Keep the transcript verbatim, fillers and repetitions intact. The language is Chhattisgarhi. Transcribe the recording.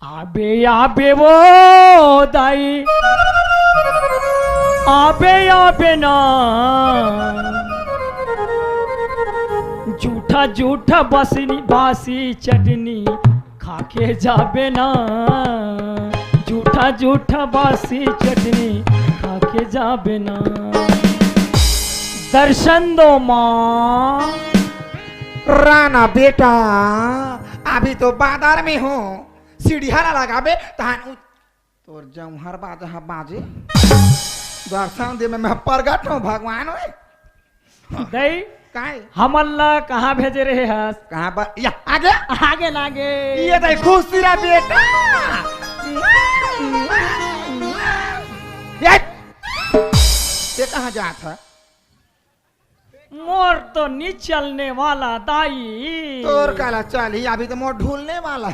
आबे आबे वो दाई, आबे आबे ना। जूठा जूठा बसनी बासी चटनी खा के जाबे ना। जूठा जूठा बासी चटनी खा के जाबे ना। दर्शन दो माँ। राना बेटा, अभी तो बाजार में हूँ, सीढ़िया ला लगाबे तहान उ-, तोर जौहर बाजा ह बाजे। दर्शन दे में मैं प्रगट हूँ भगवान ओए। दई, काय? हमन ला कहाँ भेजे रहे हस? कहाँ पर? या, आगे। आगे लागे। ये दई खुशी रा बेटा। ये, ये कहाँ जात है? मोर तो नी चलने वाला दाई। तोर काला चलही, अभी तो मोर ढूलने वाला है।